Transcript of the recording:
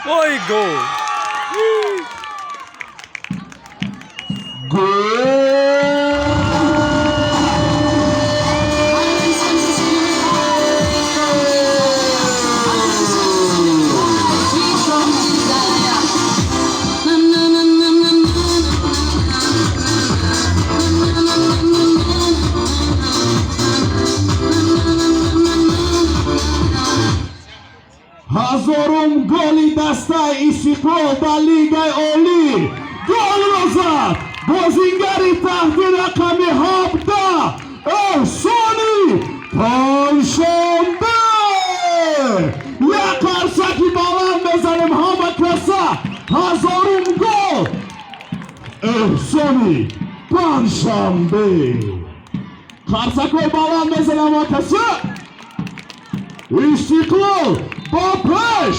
Ой, гол! Ҳазорум голи дастаи Истиқлол дар Лигаи Олӣ. Голро зад бозингари таҳти рақами 17 Эҳсони Панҷшанбе. Як қарсаки баланд мезанем ҳама каса. Ҳазорум гол, Эҳсони Панҷшанбе. Қарсакҳои баланд мезанем ҳама каса. Истиқлол ба пеш!